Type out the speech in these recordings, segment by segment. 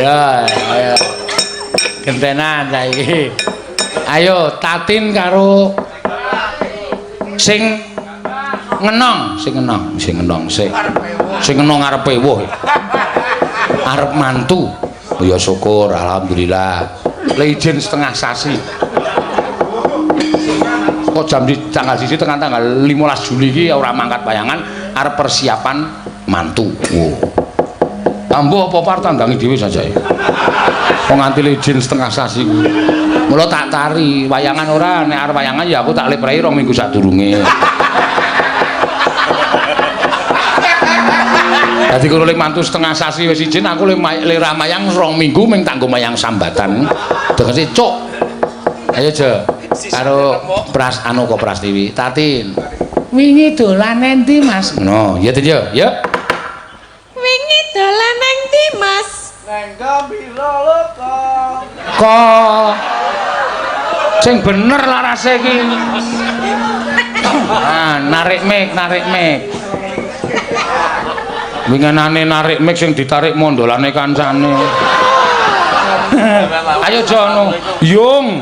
Ya, ayo. Gentenan saiki. Ayo Tatin karo sing ngenong, sing ngenong, sing ngenong, sing sing ngenong arepe woh. Arep mantu. Ya syukur alhamdulillah. Le izin setengah sasi. Kok jam di tanggal 1 tekan tanggal 15 Juli iki ora mangkat wayangan arep persiapan mantu. Wow. Ambo apa arep tandangi dhewe sajae. Wong nganti izin setengah sasi kuwi. Mula tak tari wayangan ora, nek arep wayangan ya aku tak leprei 2 minggu sadurunge. Dadi kono lek mantu setengah sasi wis izin aku le mayang 2 minggu ming tak nggo mayang sambatan. Tegese cuk. Ayo Je karo Pras anu kok Prastiwi. Tatin. Wingi dolan endi, Mas? Ngono, ya Tin ya. Ya. Wingi dolan nang ndi, Mas? Neng Gambira Loka. Kok sing bener larase iki. Ah, narik mic, narik mic. Winginane narik mic sing ditarik mondolane kancane. Ayo Jono. Yung.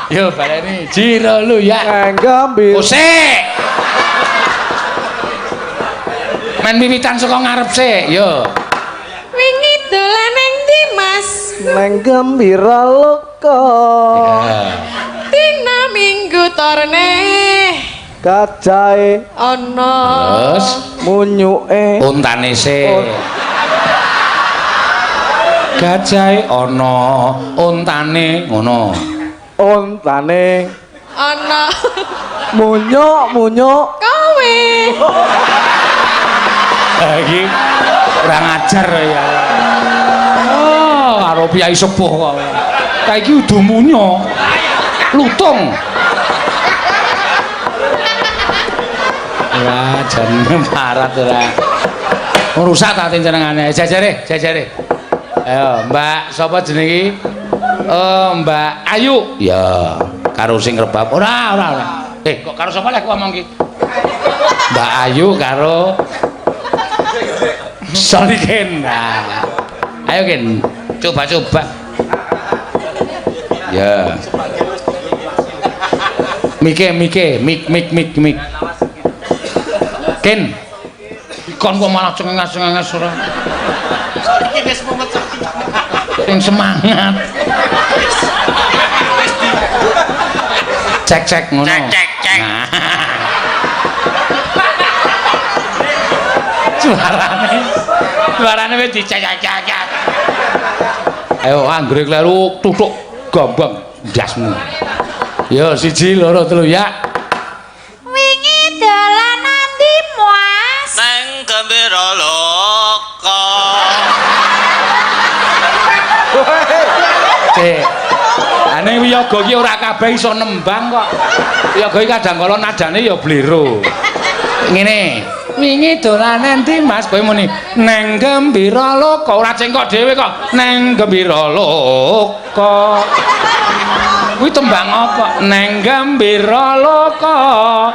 Yo baleni jiro lu ya. Neng Gambira. Osek. Men wiwitan saka ngarep sik, yo. Wingi dolan nang ndi, Mas? Neng Gambira Loka. Ya. Dina Minggu torne Kajahe ana. Terus munyuke untane sik. Gajahe ana, untane ngono. Ontane Ana. munyuk munyuk. Kowe. Iki kurang ajar ya. Oh, karo piyai sepuh kok. Kae iki udu munyo. Lutung. Ora jan parat ora. Rusak ta jenengane. Jajare, jajare. Ayo, Mbak sapa jenenge iki? Oh, Mbak Ayu. Ya, karo sing rebab. Ora, ora, ora. Kok karo sapa lek ngomong iki? Mbak Ayu karo Solikin. Nah. Ayo Kin, coba-coba. Ya. Mike, mike, mik mik mik mik. Kin. Kon kok malah cengenges-cengenges ora. Sing semangat. Cek cek ngono. Cek cek cek. Nah. Suarane. Suarane wis dicek cek cek. Ayo anggere kleru tutuk gambang ndasmu. Yo 1 2 3 ya. Wingi dolan nang ndi, Mas? Neng Gambira Loka. Cek. Ane wiyaga iki ora kabeh iso nembang kok. Wiyaga iki kadang kala nadane ya blero. Ngene, wingi dolan endi Mas? Kowe muni neng Gembira Loka, ora cengkok dhewe kok. Neng Gembira Loka. Kuwi tembang apa? Neng Gembira Loka.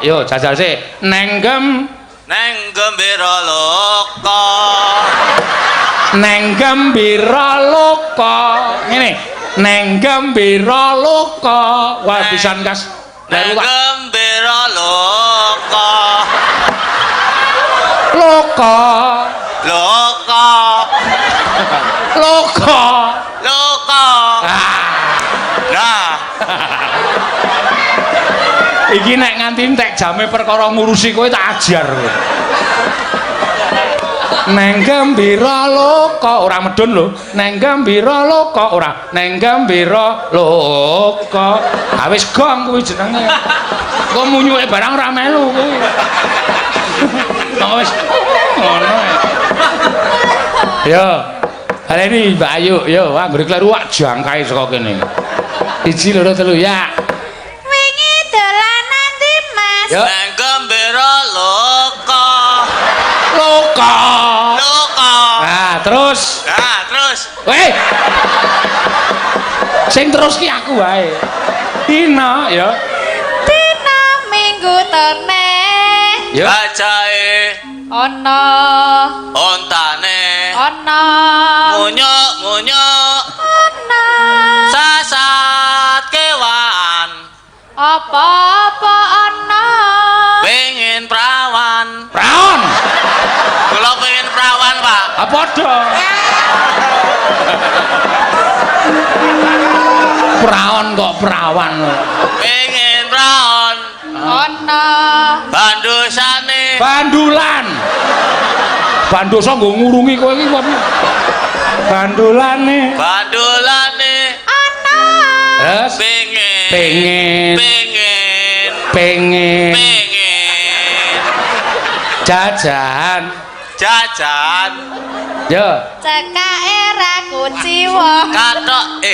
Yo jajal sik. Neng Gem Neng Gembira Loka. Neng Gembira Loka. Ngene. Neng Gembira Loka. Wah, pisan kas. Neng Gembira Loka. Loka. Loka. Loka. Loka. Ah. Nah, Iki nek nganti entek jame perkara ngurusi kowe tak ajar kowe. Neng Gembira Loka ora medun lho. Neng Gembira Loka ora. Neng Gembira Loka. Ha wis gong kuwi jenenge. Kok munyuke barang ora melu kuwi. Kok wis ngono. Yo. Baleni Mbak Ayu, yo anggere kleru wak jangkae saka kene. 1 2 3 ya. Wingi dolan nang ndi, Mas? Yo. Neng Gembira Loka. Loka. Loka. Nah, terus. Nah, terus. Weh. Sing terus ki aku wae. Dina ya. Dina Minggu terne Ya. Gajahe Ana. Ontane. Ana. Munyuk-munyuk. Ana. Sasat kewan. Apa-apa ana. Pengen prawan. Praon. Kula pengen prawan, Pak. Ah padha. Praon kok perawan. Pengen praon. Ana. Bandusane. Bandulan. Bandosa nggo ngurungi kowe iki kok. Bandulane. Bandulane. Ana. Terus Pengen. Pengen. Pengen. Pengen Pengen. jajan. Jajan. Yo. Cekake ra kuciwa. Kathok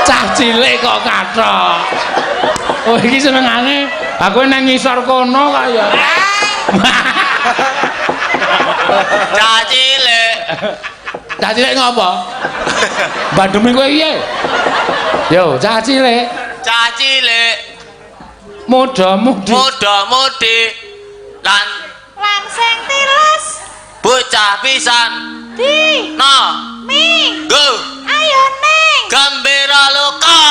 Cah cilik kok kathok. Oh iki senengane aku nang ngisor kono kaya. Cah cilik. Cah cilik ngopo? Bandemi kowe piye? Yo, cah cilik Cah cilik. muda-mudi. Muda-mudi lan Langsing tilas. bocah pisan. Di. No. Mi. Go. Ayo ning. Gembira loka.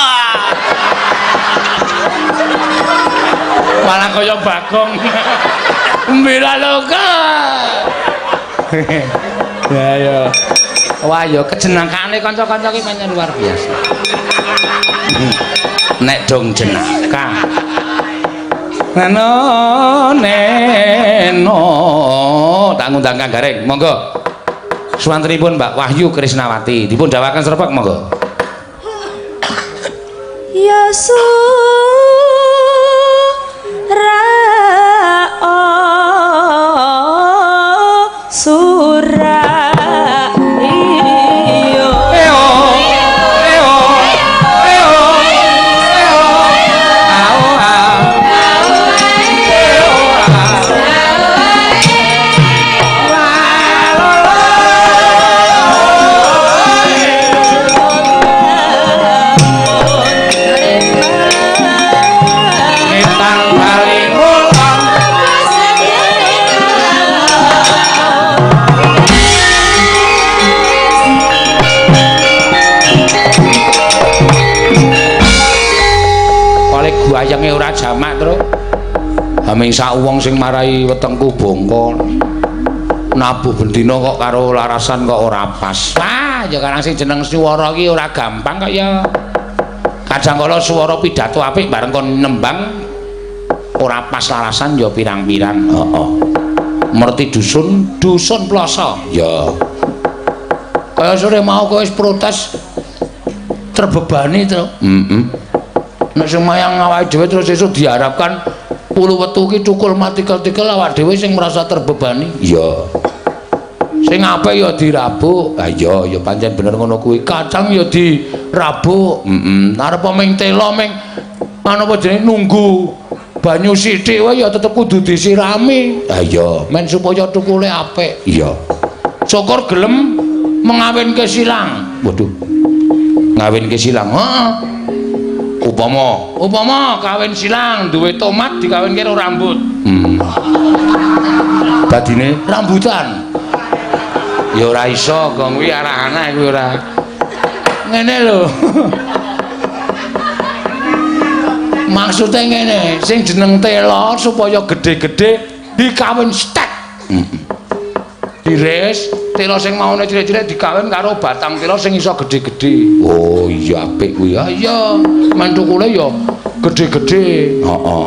Malah kaya Bagong. Mbira loka. Ya ya. Wah ya kejenakane kanca-kanca ki pancen luar biasa. Nek dong jenaka. Neno neno tak ngundang Kang Gareng, monggo. Suwantenipun Mbak Wahyu Krisnawati, dipun dawaken srepek monggo. Ya sura sura iyo. Eo eo eo eo ao ao. Ngetang bali ngulon. Oleh guayenge ora jamak, Tru. Haming sak wong sing marai wetengku bongko. Nabuh bendina kok karo larasan kok ora pas. Wah, ya karang sing jeneng swara iki ora gampang kok ya. Kadang kala swara pidato apik bareng kon nembang ora pas larasan ya pirang-pirang. Heeh. Merti dusun, dusun ploso. Ya. Kaya sore mau kowe wis protes terbebani, Tru. Heeh. Nek sing mayang awake dhewe terus esuk diharapkan pulu wetu ki cukul matikel-tikel awak dhewe sing merasa terbebani. Iya. Sing apik ya dirabuk. Ha iya, ya pancen bener ngono kuwi. Kacang ya dirabuk. Heeh. Arep ming tela ming anu apa jenenge nunggu banyu sithik wae ya tetep kudu disirami. Ha iya, men supaya tukule apik. Iya. Syukur gelem mengawinke silang. Waduh. Ngawinke silang. Heeh. Upama, upama kawin silang duwe tomat dikawinke karo rambut. Dadine rambutan. Ya ora iso, gong kuwi arah-arah kuwi ora. Ngene lho. Maksude ngene, sing jeneng tela supaya gedhe-gedhe dikawin stek. Diris, tela sing maune cilik-cilik dikawin karo batang tela sing iso gedhe-gedhe. Oh iya apik kuwi. Ha iya, men tukule ya gedhe-gedhe. Heeh.